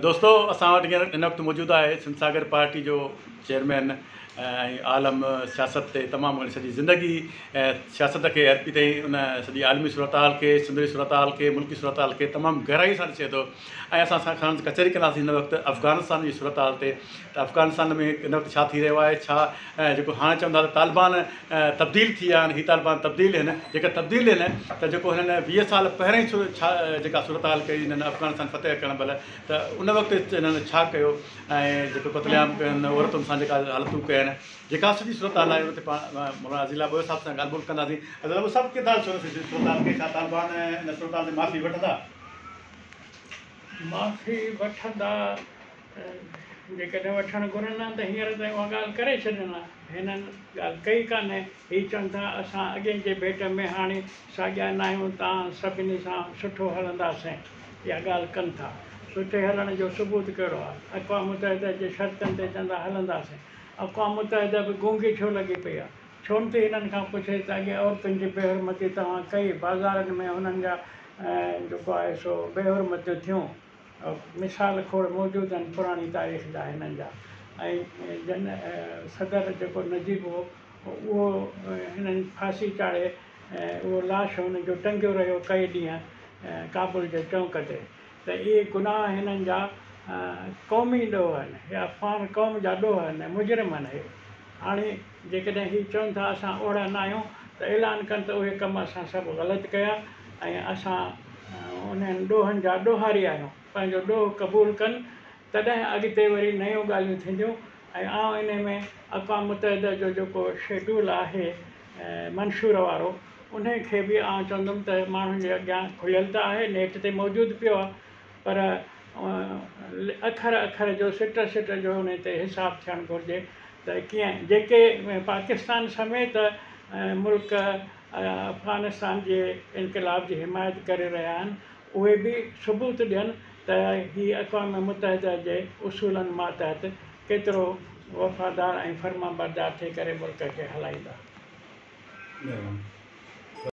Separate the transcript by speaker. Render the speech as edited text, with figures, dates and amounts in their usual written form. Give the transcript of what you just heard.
Speaker 1: دوستو اسان وٽ هينئر هن وقت موجود آهي سنڌ ساگر پارٽي جو چيئرمين ۽ عالم سياست تي تمام گهڻي سڄي زندگي سياست کي ارپي اٿئي ان سڄي عالمي صورتحال کي سنڌ جي صورتحال کي ملڪي صورتحال کي تمام گهرائي سان ڏسي ٿو ۽ اسان سان ساڻس ڪچهري ڪنداسين هن وقت افغانستان جي صورتحال تي ته افغانستان ۾ هن وقت ڇا ٿي رهيو آهي ڇا جيڪو هاڻي چون ٿا ته طالبان تبديل ٿي ويا آهن هي طالبان تبديل آهن جيڪا تبديل آهن ته جيڪو هنن 20 سال پهرين ڇا جيڪا صورتحال ڪئي هنن افغانستان فتح ڪرڻ مهل ته ان وقت هنن ڇا ڪيو ۽ جيڪو قتل عام ڪين عورتن سان جيڪا حالتون ڪين جيڪا سڄي صورتحال آهي ان تي پاڻ مولانا عزيز الله ٻوهيو صاحب سان ڳالهه ٻولهه ڪنداسين. عزيز الله ٻوهيو صاحب ڪيئن ٿا ڏسو ان سڄي صورتحال کي ڇا طالبان ان صورتحال تي معافي وٺندا؟
Speaker 2: معافي وٺندا جيڪڏهن وٺڻ گهرن ها ته هينئر تائين اها ڳالهه ڪري ڇڏين ها. هنن ڳالهه ڪئي ڪانهي. هي چون ٿا اسان اڳئين جي ڀيٽ ۾ هاڻي ساڳيا ناهيون، توهان سڀني سان سٺو هلنداسين. اها ڳالهه ڪن ٿا. سٺي هلڻ جو ثبوت ڪهڙو آهي؟ اقوام متحده جي شرطن تي چون ٿا هلنداسين. اقوام متحده به گونگي ڇو لڳي پئي آهي؟ ڇو نٿي هنن کان پڇي ته اڳي عورتن جي بيحرمتي توهان ڪئي، بازارن ۾ هنن جا جيڪو آهي سو بيحرمتيون ٿيون. مثال کوڙ موجود آهن پراڻي تاريخ جا هنن جا ۽ جن صدر جيڪو نجيب هو اهو هنن ڦاسي چاڙهي اهو لاش هن جو ٽنگيو رهيو ڪئي ڏينهن ڪابل جي چونڪ تي ته اهي گناهه هنن جا قومي ڏوهه آهن هي افغان قوم جا ڏوهه آهن ۽ مجرم آهن هي هاڻي جيڪڏهن هي چون ٿا اسان اوڙا ناهيون ته اعلان ڪن ته اهي ڪم اسان سڀ غلط ڪيا ۽ اسان انهن ڏوهن جا ڏوهاري آهيون، پنهنجو ڏوهه قبول ڪن تڏهن اڳتي وري نيون ڳالهيون ٿينديون ۽ آئون انهي ۾ اقوام متحده جو جيڪو شيڊول آهي منشور وارو انهي کي به آئون چوندم ته ماڻهن جي اڳيان کليل ته آهي نيٽ تي موجود پيو آهي پر اکر اکر جو سٽ سٽ جو انهي تي حساب ٿيڻ گهرجي ته ڪيئن جيڪي پاڪستان سميت ملڪ افغانستان جي انقلاب جي حمايت ڪري رهيا آهن اهي به ثبوت ڏين ته هي اقوام متحده جي اصولن ماتحت ڪيترو وفادار ۽ فرمانبردار ٿي ڪري ملڪ کي هلائيندا.
Speaker 1: مهرباني.